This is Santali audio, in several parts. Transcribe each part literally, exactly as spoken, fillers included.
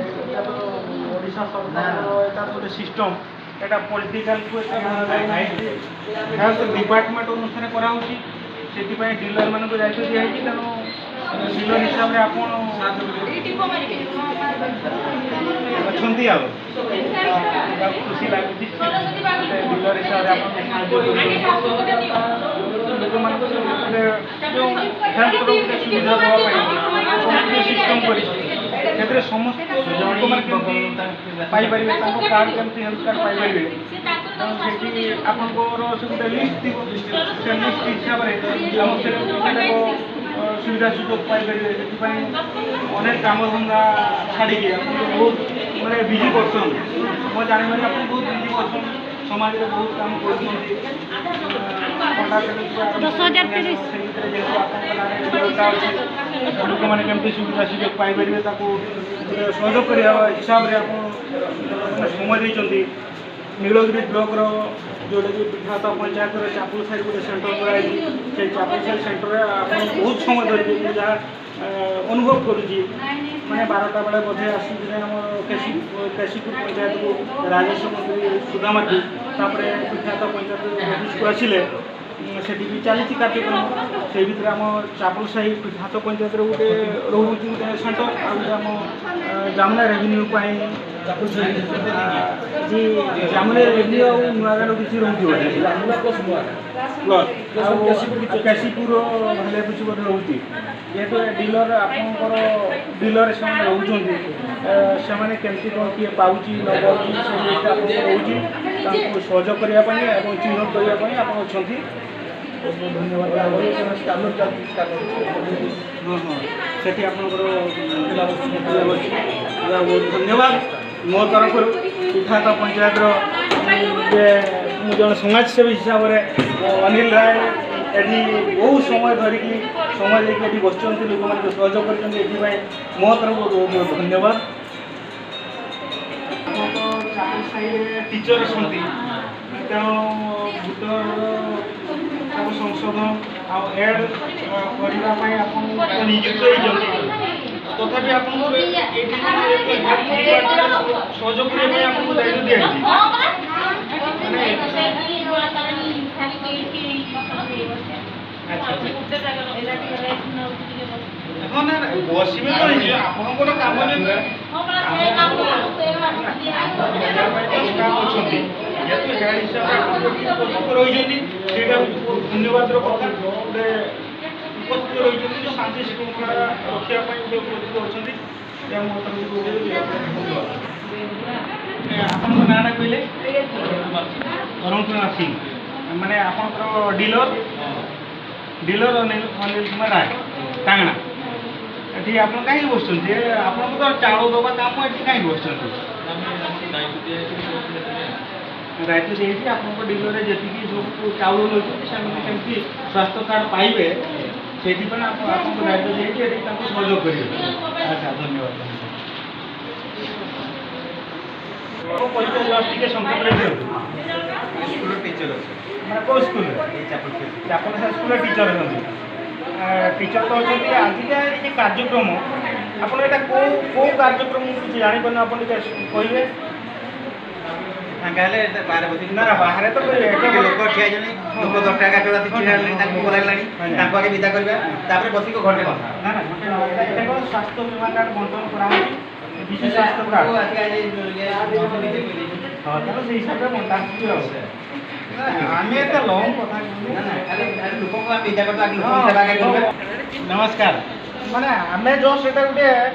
ଓଡ଼ିଶା ସରକାରର ଏଇଟା ଗୋଟେ ସିଷ୍ଟମ, ଏଇଟା ପଲିଟିକାଲକୁ ଏତେ ହେଲ୍ଥ ଡିପାର୍ଟମେଣ୍ଟ ଅନୁସାରେ କରାହେଉଛି। ସେଥିପାଇଁ ଡିଲରମାନଙ୍କୁ ଦାୟିତ୍ୱ ଦିଆହେଇଛି। ତେଣୁ ଡିଲର ହିସାବରେ ଆପଣ ଅଛନ୍ତି ଆଉ, ଖୁସି ଲାଗୁଛି। ଡିଲର ହିସାବରେ ଆପଣଙ୍କୁ ସାହାଯ୍ୟ କରୁଛନ୍ତି। ଲୋକମାନଙ୍କୁ ଗୋଟେ ଯେଉଁ ହେଲ୍ଥର ଗୋଟେ ସୁବିଧା ଦେବା ପାଇଁ ସିଷ୍ଟମ କରିଛି, ସେଥିରେ ସମସ୍ତ ଲୋକମାନେ କେମିତି ପାଇପାରିବେ, ତାଙ୍କ କାର୍ଡ କେମିତି ହେଲ୍ଥ କାର୍ଡ ପାଇପାରିବେ। ତେଣୁ ସେଠି ଆପଣଙ୍କର ସେ ଗୋଟେ ଲିଷ୍ଟ ଥିବ, ସେ ଲିଷ୍ଟ ହିସାବରେ ଆମ ସେଠି ସୁବିଧା ସୁଯୋଗ ପାଇପାରିବେ। ସେଥିପାଇଁ ଅନେକ କାମ ଧନ୍ଦା ଛାଡ଼ିକି ଆପଣ ବହୁତ ମାନେ ବିଜି କରୁଛନ୍ତି। ମୁଁ ଜାଣିବାରେ ଆପଣ ବହୁତ ବିଜି କରୁଛନ୍ତି, ସମାଜରେ ବହୁତ କାମ କରୁଛନ୍ତି। ଦଶ ହଜାର ତିରିଶ। ସେ ଭିତରେ ଯେହେତୁ ଆପଣଙ୍କ ନାଁରେ ରେଜଲ୍ଟଟା ଅଛି, ଲୋକମାନେ କେମିତି ସୁବିଧା ସୁଯୋଗ ପାଇପାରିବେ, ତାକୁ ସହଯୋଗ କରିବା ହିସାବରେ ଆପଣ ମାନେ ସମୟ ଦେଇଛନ୍ତି। ନୀଳଗିରି ବ୍ଲକର ଯେଉଁଟାକି ପିଠାହାତ ପଞ୍ଚାୟତର ଚାପୁଲ ସାହିରେ ଗୋଟେ ସେଣ୍ଟର କରାଯାଇଛି। ସେଇ ଚାପୁଲ ସାହି ସେଣ୍ଟରରେ ଆପଣ ବହୁତ ସମୟ ଧରିକି, ମୁଁ ଯାହା ଅ, ଅନୁଭବ କରୁଛି, ମାନେ ବାରଟା ବେଳେ ବୋଧେ ଆସିଥିଲେ ଆମର କେଶୀ କେଶୀପୁର ପଞ୍ଚାୟତକୁ ରାଜସ୍ୱ ମନ୍ତ୍ରୀ ସୁଦ୍ଧା ମାର୍ଡି, ତାପରେ ପିଠାହାତ ପଞ୍ଚାୟତ ଅଫିସକୁ ଆସିଲେ। ଉଁ, ସେଠି ବି ଚାଲିଛି କାର୍ଯ୍ୟକ୍ରମ। ସେଇ ଭିତରେ ଆମ ଚାପୁଲ ସାହି ପିଠାହାତ ପଞ୍ଚାୟତରେ ଗୋଟେ ରହୁଛି ଗୋଟେ ସେଣ୍ଟର, ଆଉ ଗୋଟେ ଆମ ଅ, ଜାମୁନା ରେଭିନ୍ୟୁ ପାଇଁ, ଅ, ଯେ ଜାମୁନା ରେଭିନ୍ୟୁ ଆଉ ନୂଆ ଗାଁର କିଛି ରହୁଛି ବୋଧେ। ପ୍ଲସ୍ ଆଉ କେଶୀପୁର ହେଲେ କିଛି ବୋଧେ ରହୁଛି। ଯେହେତୁ ଏ ଡିଲର ଆପଣଙ୍କର ଡିଲର ସେମାନେ ରହୁଛନ୍ତି, ଅ, ସେମାନେ କେମିତି କ'ଣ କିଏ ପାଉଛି ନ ପାଉଛି, ସେ ବିଷୟରେ ଆପଣଙ୍କର ରହୁଛି। ତାଙ୍କୁ ସହଯୋଗ କରିବା ପାଇଁ ଏବଂ ଚିହ୍ନଟ କରିବା ପାଇଁ ଆପଣ ଅଛନ୍ତି। ଧନ୍ୟବାଦ। ସ୍କାନର ଚାଲିଛି, ସ୍କାନର। ହଁ, ହଁ, ସେଠି ଆପଣଙ୍କର, ଉଁ, ଅଛି। ବହୁତ ଧନ୍ୟବାଦ। ମୋ ତରଫରୁ ପିଠାହାତ ପଞ୍ଚାୟତର, ଉଁ, ଯେ ମୁଁ ଜଣେ ସମାଜସେବୀ ହିସାବରେ, ଉଁ, ଅନିଲ ରାୟ ଏଠି ବହୁତ ସମୟ ଧରିକି, ସମୟ ଦେଇକି ଏଠି ବସିଛନ୍ତି, ଲୋକମାନଙ୍କୁ ସହଯୋଗ କରିଛନ୍ତି। ଏଥିପାଇଁ ମୋ ତରଫରୁ ବହୁତ ବହୁତ ଧନ୍ୟବାଦ। ଆପଣଙ୍କ ଚାକିରି ସାହିରେ ଟିଚର ଅଛନ୍ତି, ତେଣୁ ଭୋଟର ତାକୁ ସଂଶୋଧନ ଆଉ ଆଡ୍, ଅ, କରିବା ପାଇଁ ଆପଣ ତ ନିଯୁକ୍ତ ହେଇଛନ୍ତି, ତଥାପି ଆପଣଙ୍କୁ ଏଇଠି ମାନେ ଏକ ହେଲ୍ପ ଡିପାର୍ଟମେଣ୍ଟ ସହଯୋଗ କରିବା ପାଇଁ ଆପଣଙ୍କୁ ଦାୟିତ୍ୱ ଦିଆଯାଇଛି। ମାନେ, ଆଚ୍ଛା, ଆଚ୍ଛା। ହଁ, ନା, ନା, ବସିବେ ତ ହେଇଯିବ। ଆପଣଙ୍କର କାମ ଯେମିତି, ଆପଣଙ୍କର, ଆପଣଙ୍କର କରିବା ପାଇଁ ତ ଷ୍ଟାଫ୍ ଅଛନ୍ତି। ଯେହେତୁ ହେଡ୍ ହିସାବରେ ଆପଣ ଏଠି ଉପସ୍ଥିତ ରହିଛନ୍ତି, ସେଇଟା ହଉଛି ବହୁତ ଧନ୍ୟବାଦର କଥା। ଗୋଟେ ଉପସ୍ଥିତ ରହିଛନ୍ତି, ଯୋଉ ଶାନ୍ତି ଶୃଙ୍ଖଳା ରଖିବା ପାଇଁ ଗୋଟେ ଉପସ୍ଥିତ ଅଛନ୍ତି। ଏ, ଆପଣଙ୍କ ନାଁଟା କହିଲେ? ଅରୁଣ କୁମାର ସିଂ। ମାନେ, ଆପଣଙ୍କର ଡିଲର? ଡିଲର ଅନିଲ, ଅନିଲ କୁମାର ରାୟ, ଟାଙ୍ଗଣା। ଏଠି ଆପଣ କାହିଁକି ବସୁଛନ୍ତି? ଏ, ଆପଣଙ୍କୁ ତ ଚାଉଳ ଦବା କାମ, ଏଠି କାହିଁକି ବସୁଛନ୍ତି? ଦାୟିତ୍ୱ ଦିଆଯାଇଛି, ଆପଣଙ୍କ ଡିଲରରେ ଯେତିକି ସବୁ ଚାଉଳ ନେଉଛନ୍ତି, ସେମାନେ କେମିତି ସ୍ୱାସ୍ଥ୍ୟ କାର୍ଡ ପାଇବେ, ସେଇଥିପାଇଁ ଆପଣ, ଆପଣଙ୍କୁ ଦାୟିତ୍ୱ ଦିଆଯାଇଛି, ଏଠି ତାଙ୍କୁ ସହଯୋଗ କରିବେ। ଆଚ୍ଛା, ଧନ୍ୟବାଦ। ଆପଣଙ୍କ ପରିଚୟ ଜଷ୍ଟ ଟିକେ ସଂକ୍ଷେପରେ ଦିଅନ୍ତୁ। ସ୍କୁଲର ଟିଚର ଅଛି। ମାନେ, କୋଉ ସ୍କୁଲରେ? ଏଇ ଚାପଲ ସ୍କୁଲ। ଚାପଲ ସାହି ସ୍କୁଲର ଟିଚର ଅଛନ୍ତି। ଆ, ଟିଚର ତ ଅଛନ୍ତି। ଆଜିକା ଏଇ ଯେ କାର୍ଯ୍ୟକ୍ରମ, ଆପଣ ଏଇଟା କୋଉ, କୋଉ କାର୍ଯ୍ୟକ୍ରମ, ମୁଁ କିଛି ଜାଣିପାରୁନି, ଆପଣ ଟିକେ କହିବେ? ଫାଙ୍କା ହେଲେ ଏଇଟା ବାହାରେ ବସିକି ନା, ନା, ବାହାରେ ତ କହିବେ। ଏଠି ଲୋକ ଠିଆ ହେଇଛନ୍ତି, ଲୋକ ଦଶଟା ଏଗାରଟା ରାତି ଛିଡ଼ା ହେଲେଣି, ତାଙ୍କୁ ଭଲ ଲାଗିଲାଣି, ହଁ, ତାଙ୍କୁ ଆଗେ ବିଦା କରିବା, ତାପରେ ବସିକି ଘଣ୍ଟେ କଥା। ନା, ନା, ଘଣ୍ଟେ ନୁହଁ, ଏଇଟା, ଏଇଟା କ'ଣ ସ୍ୱାସ୍ଥ୍ୟ ବୀମା କାର୍ଡ ବଣ୍ଟନ କରାହଉଛି? ବିଜୁ ସ୍ୱାସ୍ଥ୍ୟ କାର୍ଡ। ହଁ, ତାହେଲେ ସେଇ ହିସାବରେ ବଣ୍ଟା ହଉଛି ଆଉ। ନା, ଆମେ ଏତେ ଲଙ୍ଗ କଥା କହୁଛୁ। ନା, ନା, ଖାଲି, ଖାଲି ଲୋକଙ୍କୁ ଆମେ ବିଦା କରିଦେବା, ଆଗେ ଲୋକଙ୍କୁ ହଁ, ସେବା ଆଗେ କରିବା। ନମସ୍କାର। ମାନେ, ଆମେ ଜଷ୍ଟ ଏଇଟା ଗୋଟେ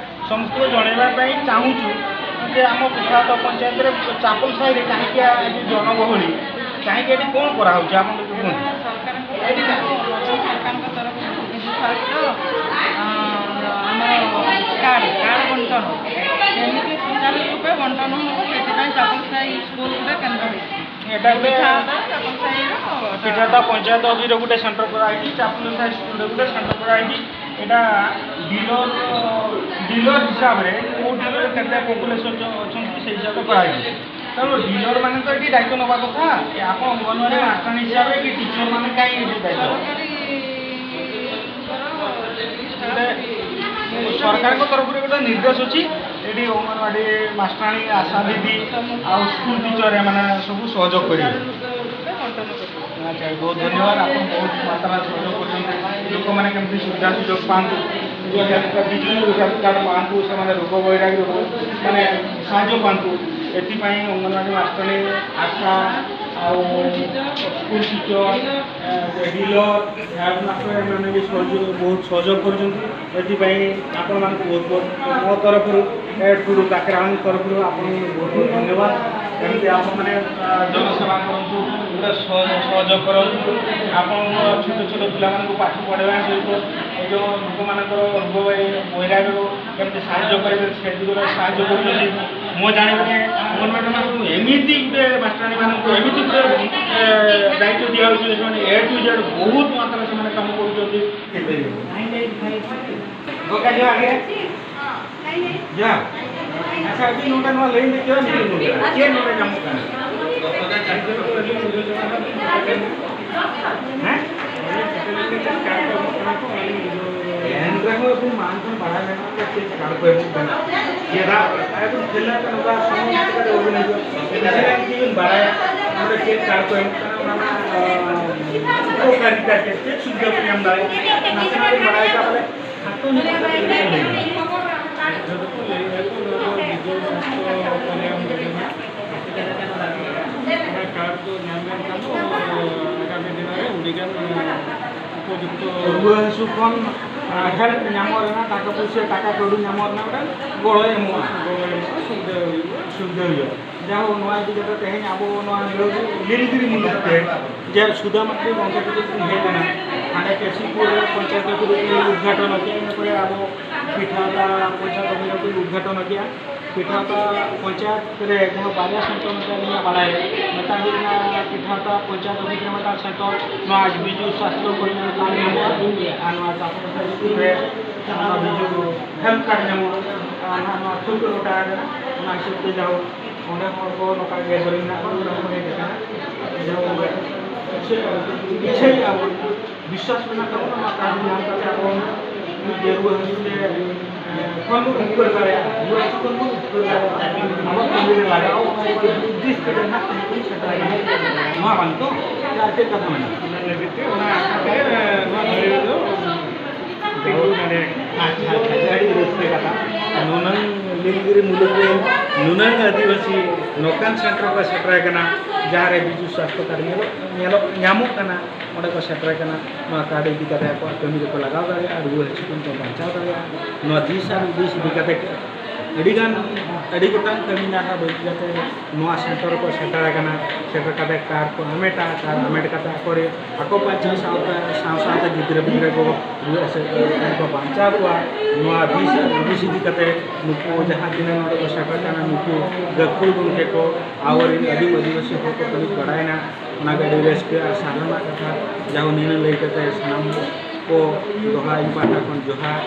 ସମସ୍ତଙ୍କୁ ଜଣେଇବା ପାଇଁ ଚାହୁଁଛୁ ଯେ ଆମ କୁଥାତ ପଞ୍ଚାୟତରେ ଚାପଲ ସାହିରେ କାହିଁକି ଆଜି ଜନଗହଳି, କାହିଁକି ଏଠି କ'ଣ କରାହଉଛି, ଆପଣ ଟିକେ କୁହନ୍ତୁ। ସରକାରଙ୍କ ତରଫରୁ ଓଡ଼ିଶା ସରକାରଙ୍କ ତରଫରୁ ବିଜୁ ସ୍ୱାସ୍ଥ୍ୟ, ଅ, ଆମର କାର୍ଡ, କାର୍ଡ ବଣ୍ଟନ କେମିତି ସୁଚାରୁ ରୂପେ ବଣ୍ଟନ ହେବ, ସେଥିପାଇଁ ଚାପଲ ସାହି ସ୍କୁଲ ଗୋଟେ କେନ୍ଦ୍ର ହେଇଛି। ଏଇଟା ଗୋଟେ ପିଠାଟା ଚାପଲ ସାହିର ପିଠାଟା ପଞ୍ଚାୟତ ଅଫିସର ଗୋଟେ ସେଣ୍ଟର କରାହେଇଛି, ଚାପଲ ସାହି ସ୍କୁଲର ଗୋଟେ ସେଣ୍ଟର କରାହେଇଛି। ଏଇଟା ଡିଲର, ଡିଲର ହିସାବରେ କୋଉ ଡିଲର କେତେ ପପୁଲେସନ ଅଛନ୍ତି, ସେଇ ହିସାବରେ କରାହେଇଛି। ତେଣୁ ଡିଲର ମାନେ ତ ଏଠି ଦାୟିତ୍ୱ ନେବା କଥା। ଆପଣ ଅଙ୍ଗନବାଡ଼ି ମାଷ୍ଟର ହିସାବରେ କି ଟିଚର ମାନେ କାହିଁକି ଏଠି ଦାୟିତ୍ୱ? ସରକାରୀ ସରକାରଙ୍କ ତରଫରୁ ଗୋଟେ ନିର୍ଦ୍ଦେଶ ଅଛି, ଏଠି ଅଙ୍ଗନବାଡ଼ି ମାଷ୍ଟରାଣୀ, ଆଶା ଦିଦି ଆଉ ସ୍କୁଲ ଟିଚର ଏମାନେ ସବୁ ସହଯୋଗ କରିବେ। ଆଚ୍ଛା, ବହୁତ ଧନ୍ୟବାଦ। ଆପଣ ବହୁତ ମାତ୍ରାରେ ସହଯୋଗ କରୁଛନ୍ତି, ଲୋକମାନେ କେମିତି ସୁବିଧା ସୁଯୋଗ ପାଆନ୍ତୁ, health card, Biju health card ପାଆନ୍ତୁ, ସେମାନେ ରୋଗ ବୈରାଗ୍ୟ ମାନେ ସାହାଯ୍ୟ ପାଆନ୍ତୁ, ଏଥିପାଇଁ ଅଙ୍ଗନବାଡ଼ି ମାଷ୍ଟରାଣୀ, ଆଶା ଆଉ school teacher, healer, health master ଏମାନେ ବି ସହଯୋଗ, ବହୁତ ସହଯୋଗ କରୁଛନ୍ତି। ଏଥିପାଇଁ ଆପଣମାନଙ୍କୁ ବହୁତ ବହୁତ ମୋ ତରଫରୁ, ଏ ଟୁଡୁ କାକରାଣଙ୍କ ତରଫରୁ ଆପଣଙ୍କୁ ବହୁତ ବହୁତ ଧନ୍ୟବାଦ। ଏମିତି ଆପଣମାନେ, ଆ, ଜନସେବା କରନ୍ତୁ, ଗୋଟେ ସହଯୋଗ, ସହଯୋଗ କରନ୍ତୁ। ଆପଣଙ୍କ ଛୋଟ ଛୋଟ ପିଲାମାନଙ୍କୁ ପାଠ ପଢ଼ାଇବା ସହିତ ଏ ଯେଉଁ ଲୋକମାନଙ୍କର ରୋଗ ବୈ-, ବୈରାଗ୍ୟରୁ କେମିତି ସାହାଯ୍ୟ କରିବେ, ସେ ଦିଗରେ ସାହାଯ୍ୟ କରୁଛନ୍ତି। ମୁଁ ଜାଣିବାରେ ଅଙ୍ଗନବାଡ଼ିମାନଙ୍କୁ ଏମିତି ଗୋଟେ ମାଷ୍ଟରାଣୀମାନଙ୍କୁ ଏମିତି ଗୋଟେ, ଏ, ଦାୟିତ୍ୱ ଦିଆହେଉଛି ଯେ ସେମାନେ ଏ ଟୁ ଜେଡ୍ ବହୁତ ମାତ୍ରାରେ ସେମାନେ କାମ କରୁଛନ୍ତି। ᱡᱚᱦᱟᱨ ᱜᱮ᱾ ᱡᱚᱦᱟᱨ᱾ ᱟᱪᱪᱷᱟ, ᱟᱹᱵᱤᱱ ᱱᱚᱰᱮ ᱱᱚᱣᱟ ᱞᱟᱹᱭᱤᱱ ᱨᱮ ᱪᱮᱫ ᱵᱤᱱ ᱛᱤᱸᱜᱩ ᱠᱟᱱᱟ? ᱪᱮᱫ ᱱᱚᱰᱮ ᱧᱟᱢᱚᱜ ᱠᱟᱱᱟ? ᱦᱮᱸ? ᱮᱱ ᱨᱮᱦᱚᱸ ᱟᱵᱚ ᱢᱟᱲᱟᱝ ᱠᱷᱚᱱ ᱵᱟᱲᱟᱭ ᱢᱮᱱᱟᱜᱼᱟ ᱪᱮᱫ ᱠᱟᱨᱰ ᱠᱚ ᱮᱢᱚᱜ ᱠᱟᱱᱟ᱾ ᱪᱮᱫᱟᱜ ᱟᱵᱚ ᱠᱷᱮᱞᱟ ᱠᱟᱱᱟ, ᱚᱱᱟ ᱥᱚᱢᱚᱭ ᱪᱤᱠᱟᱹᱛᱮ ᱵᱟᱵᱚᱱ ᱦᱤᱡᱩᱜᱼᱟ? ᱱᱟᱥᱮᱱᱟᱜ ᱡᱩᱫᱤ ᱵᱤᱱ ᱵᱟᱲᱟᱭᱟ, ᱱᱚᱰᱮ ᱪᱮᱫ ᱠᱟᱨᱰ ᱠᱚ ᱮᱢᱚᱜ ᱠᱟᱱᱟ, ᱚᱱᱟ ᱨᱮᱱᱟᱜ, ᱟᱸ, ᱩᱯᱚᱠᱟᱨᱤᱛᱟ ᱪᱮᱫ, ᱪᱮᱫ ᱥᱩᱵᱤᱫᱷᱟ ᱵᱚᱱ ᱧᱟᱢ ᱫᱟᱲᱮᱭᱟᱜᱼᱟ? ᱱᱟᱥᱮᱱᱟᱜ ᱵᱤᱱ ᱵᱟᱲᱟᱭ ᱠᱷᱟᱱ ᱵᱚᱞᱮ ᱠᱷᱟᱴᱚ ᱧᱚᱜ ᱠᱟᱛᱮ ᱠᱟᱹᱴᱤᱡ ᱵᱤᱱ ᱞᱟᱹᱭ ᱧᱚᱜᱟ᱾ ᱡᱚᱛᱚ ᱠᱚ ᱞᱟᱹᱭᱮᱫᱼᱟ ᱛᱚ, ᱱᱚᱣᱟ ᱫᱚ ᱵᱤᱡᱩ ᱥᱟᱥᱛᱷᱚ ᱠᱚᱞᱭᱟᱱ ᱡᱳᱡᱚᱱᱟ᱾ ᱚᱱᱟ ᱠᱟᱨᱰ ᱠᱚ ᱧᱟᱢ ᱞᱮᱱᱠᱷᱟᱱ ᱫᱚ ᱟᱜᱟᱢᱤ ᱫᱤᱱ ᱨᱮ ᱟᱹᱰᱤᱜᱟᱱ ᱩᱯᱚᱡᱩᱠᱛᱚ ᱨᱩᱣᱟᱹ ᱦᱟᱹᱥᱩ ᱠᱷᱚᱱ, ᱟᱸ, ᱦᱮᱞᱯ ᱧᱟᱢᱚᱜ ᱨᱮᱱᱟᱜ, ᱴᱟᱠᱟ ᱯᱩᱭᱥᱟᱹ, ᱴᱟᱠᱟ ᱠᱟᱹᱣᱰᱤ ᱧᱟᱢᱚᱜ ᱨᱮᱱᱟᱜ ᱢᱤᱫᱴᱟᱝ ᱜᱚᱲᱚᱭ ᱮᱢᱚᱜᱼᱟ᱾ ᱜᱚᱲᱚᱭ ᱮᱢᱚᱜᱼᱟ, ᱥᱩᱵᱤᱫᱷᱟ ᱦᱩᱭᱩᱜᱼᱟ᱾ ᱥᱩᱵᱤᱫᱷᱟ ᱦᱩᱭᱩᱜᱼᱟ᱾ ᱡᱟᱭᱦᱳᱠ, ᱱᱚᱣᱟ ᱤᱫᱤ ᱠᱟᱛᱮ ᱛᱮᱦᱮᱧ ᱟᱵᱚ ᱱᱚᱣᱟ ᱱᱤᱞᱤᱜᱤᱨᱤ ᱢᱩᱞᱩᱠ ᱛᱮ ᱡᱮ ᱥᱩᱫᱷᱟ ᱢᱟᱨᱰᱤ ᱜᱚᱢᱠᱮ ᱛᱟᱠᱚ ᱠᱤᱱ ᱦᱮᱡ ᱞᱮᱱᱟ, ᱦᱟᱸᱰᱮ ᱠᱮᱥᱤᱯᱩᱨ ᱨᱮ ᱯᱚᱧᱪᱟᱭᱮᱛ ᱚᱯᱷᱤᱥ ᱨᱮ ᱩᱫᱽᱜᱷᱟᱴᱚᱱ ᱟᱠᱟᱫ, ᱤᱱᱟᱹ ᱯᱚᱨᱮ ᱟᱵᱚ ᱯᱤᱴᱷᱟᱹᱣᱟᱛᱟ ᱯᱚᱧᱪᱟᱭᱮᱛ ᱚᱯᱷᱤᱥ ᱨᱮ ᱩᱫᱽᱜᱷᱟᱴᱚᱱ ᱟᱠᱟᱫᱼᱟ᱾ ᱯᱤᱴᱷᱟᱹᱣᱟᱛᱟ ᱯᱚᱧᱪᱟᱭᱮᱛ ᱨᱮ ᱡᱟᱦᱟᱸ ᱵᱟᱨᱭᱟ ᱥᱮᱱᱴᱟᱨ ᱢᱮᱱᱟᱜᱼᱟ ᱟᱹᱞᱤᱧᱟᱜ ᱵᱟᱲᱟᱭ ᱨᱮ, ᱢᱤᱫᱴᱟᱝ ᱦᱩᱭᱩᱜ ᱠᱟᱱᱟ ᱯᱤᱴᱷᱟᱹᱣᱟᱛᱟ ᱯᱚᱧᱪᱟᱭᱮᱛ ᱚᱯᱷᱤᱥ ᱨᱮ ᱢᱤᱫᱴᱟᱝ ᱥᱮᱱᱴᱟᱨ, ᱱᱚᱣᱟ ᱵᱤᱡᱩ ᱥᱟᱥᱛᱷᱚ ᱠᱚᱞᱭᱟᱱ ᱠᱟᱨᱰ ᱧᱟᱢᱚᱜᱼᱟ, ᱟᱨ ᱱᱚᱣᱟ ᱪᱟᱛᱚᱢ ᱥᱩᱨ ᱨᱮ ᱱᱚᱣᱟ ᱵᱤᱡᱩ ᱦᱮᱞᱛᱷ ᱠᱟᱨᱰ ᱧᱟᱢᱚᱜᱼᱟ᱾ ᱟᱨ ᱱᱚᱣᱟ ᱱᱚᱣᱟ ᱴᱷᱟᱹᱣᱠᱟᱹ ᱜᱚᱴᱟ ᱟᱠᱟᱱᱟ, ᱚᱱᱟ ᱦᱤᱥᱟᱹᱵ ᱛᱮ ᱡᱟᱦᱳᱠ ᱚᱸᱰᱮ ᱦᱚᱲ ᱠᱚ ᱱᱚᱝᱠᱟ ᱜᱮ ᱫᱚᱨᱤ ᱢᱮᱱᱟᱜ ᱠᱚᱣᱟ, ᱚᱸᱰᱮ ᱦᱚᱸ ᱦᱮᱡ ᱟᱠᱟᱱᱟ᱾ ᱡᱟᱦᱳᱠ ᱤᱪᱪᱷᱟᱹᱭᱮᱫᱼᱟ ᱵᱚᱱ, ᱵᱤᱥᱥᱟᱥ ᱢᱮᱱᱟᱜ ᱛᱟᱵᱚᱱᱟ, ᱱᱚᱣᱟ ᱠᱟᱨᱰ ᱧᱟᱢ ᱠᱟᱛᱮ ᱟᱵᱚ ᱡᱮ ᱨᱩᱣᱟᱹ ᱦᱟᱹᱥᱩ ᱛᱮ, ᱮ, ᱠᱷᱚᱱ ᱵᱚᱱ ᱩᱯᱠᱟᱹᱨ ᱫᱟᱲᱮᱭᱟᱜᱼᱟ, ᱨᱩᱣᱟᱹ ᱦᱟᱹᱥᱩ ᱠᱷᱚᱱ ᱵᱚᱱ ᱩᱯᱠᱟᱹᱨ ᱫᱟᱲᱮᱭᱟᱜᱼᱟ, ᱟᱵᱚᱣᱟᱜ ᱠᱟᱹᱢᱤ ᱨᱮ ᱞᱟᱜᱟᱣ, ᱚᱱᱟ ᱩᱫᱽᱫᱮᱥ ᱠᱟᱛᱮ ᱱᱟᱦᱟᱜ ᱠᱟᱹᱢᱤ ᱵᱚᱱ ᱥᱮᱴᱮᱨ ᱠᱟᱱᱟ᱾ ᱱᱚᱣᱟ ᱵᱟᱝ ᱛᱚ? ᱪᱮᱫ ᱠᱟᱛᱷᱟ ᱢᱮᱱᱟᱜᱼᱟ? ᱚᱱᱟ ᱞᱟᱹᱜᱤᱫ ᱛᱮ ᱚᱱᱟ ᱟᱥᱟ ᱛᱮᱜᱮ, ᱮ, ᱱᱚᱣᱟ ᱫᱷᱟᱹᱨᱭᱟᱹ ᱨᱮᱫᱚ ᱛᱤᱸᱜᱩ ᱫᱟᱲᱮ ᱟᱠᱟᱱᱟ᱾ ᱟᱪᱪᱷᱟ, ᱟᱪᱪᱷᱟ, ᱟᱹᱰᱤ ᱨᱟᱹᱥᱠᱟᱹ ᱠᱟᱛᱷᱟ᱾ ᱱᱩᱱᱟᱹᱝ ᱱᱤᱞᱜᱤᱨᱤ ᱢᱩᱞᱩᱠ ᱨᱮ ᱱᱩᱱᱟᱹᱝ ᱟᱹᱫᱤᱵᱟᱹᱥᱤ ᱱᱚᱝᱠᱟᱱ ᱥᱮᱱᱴᱟᱨ ᱠᱚ ᱥᱮᱴᱮᱨ ᱠᱟᱱᱟ, ᱡᱟᱦᱟᱸ ᱨᱮ ᱵᱤᱡᱩ ᱥᱟᱥᱛᱷᱚ ᱠᱟᱨᱰ ᱧᱮᱞᱚᱜ, ᱧᱮᱞᱚᱜ, ᱧᱟᱢᱚᱜ ᱠᱟᱱᱟ᱾ ᱚᱸᱰᱮ ᱠᱚ ᱥᱮᱴᱮᱨ ᱠᱟᱱᱟ, ᱱᱚᱣᱟ ᱠᱟᱨᱰ ᱤᱫᱤ ᱠᱟᱛᱮ ᱟᱠᱚᱣᱟᱜ ᱠᱟᱹᱢᱤ ᱨᱮᱠᱚ ᱞᱟᱜᱟᱣ ᱫᱟᱲᱮᱭᱟᱜᱼᱟ, ᱨᱩᱣᱟᱹ ᱦᱟᱹᱥᱩ ᱠᱷᱚᱱ ᱠᱚ ᱵᱟᱧᱪᱟᱣ ᱫᱟᱲᱮᱭᱟᱜᱼᱟ᱾ ᱱᱚᱣᱟ ᱫᱤᱥ ᱟᱨ ᱦᱩᱫᱤᱥ ᱤᱫᱤ ᱠᱟᱛᱮ ᱟᱹᱰᱤᱜᱟᱱ, ᱟᱹᱰᱤ ᱜᱚᱴᱟᱝ ᱠᱟᱹᱢᱤ ᱱᱟᱦᱟᱜ ᱵᱟᱹᱜᱤ ᱠᱟᱛᱮ ᱱᱚᱣᱟ ᱥᱮᱱᱴᱟᱨ ᱨᱮᱠᱚ ᱥᱮᱴᱮᱨ ᱟᱠᱟᱱᱟ᱾ ᱥᱮᱴᱮᱨ ᱠᱟᱛᱮ ᱠᱟᱨᱰ ᱠᱚ ᱦᱟᱢᱮᱴᱟ, ᱠᱟᱨᱰ ᱦᱟᱢᱮᱴ ᱠᱟᱛᱮ ᱟᱠᱚᱨᱮ, ᱟᱠᱚ ᱵᱟᱧᱪᱟᱣ ᱥᱟᱶᱛᱮ, ᱥᱟᱶ ᱥᱟᱶᱛᱮ ᱜᱤᱫᱽᱨᱟᱹ ᱯᱤᱫᱽᱨᱟᱹ ᱠᱚ ᱨᱩᱣᱟᱹ ᱦᱟᱹᱥᱩ ᱠᱷᱚᱱ ᱠᱚ ᱵᱟᱧᱪᱟᱣ ᱠᱚᱣᱟ᱾ ᱱᱚᱣᱟ ᱫᱤᱥ ᱟᱨ ᱦᱩᱫᱤᱥ ᱤᱫᱤ ᱠᱟᱛᱮ ᱱᱩᱠᱩ ᱡᱟᱦᱟᱸ ᱛᱤᱱᱟᱹᱜ ᱱᱚᱰᱮ ᱠᱚ ᱥᱮᱴᱮᱨ ᱠᱟᱱᱟ, ᱱᱩᱠᱩ ᱜᱟᱹᱠᱷᱩᱲ ᱜᱚᱢᱠᱮ ᱠᱚ ᱟᱵᱚᱨᱮᱱ ᱟᱹᱫᱤᱢ ᱟᱹᱫᱤᱵᱟᱹᱥᱤ ᱦᱚᱲ ᱠᱚ ᱛᱩᱞᱩᱡ ᱵᱟᱲᱟᱭᱮᱱᱟ᱾ ᱚᱱᱟᱜᱮ ᱟᱹᱰᱤ ᱨᱟᱹᱥᱠᱟᱹ ᱟᱨ ᱥᱟᱨᱦᱟᱣ ᱨᱮᱱᱟᱜ ᱠᱟᱛᱷᱟ᱾ ᱡᱟᱦᱳ, ᱱᱤᱭᱟᱹ ᱞᱟᱹᱭ ᱠᱟᱛᱮ ᱥᱟᱱᱟᱢ ᱠᱚ ᱫᱚᱦᱲᱟ ᱤᱧ ᱯᱟᱦᱴᱟ ᱠᱷᱚᱱ ᱡᱚᱦᱟᱨ᱾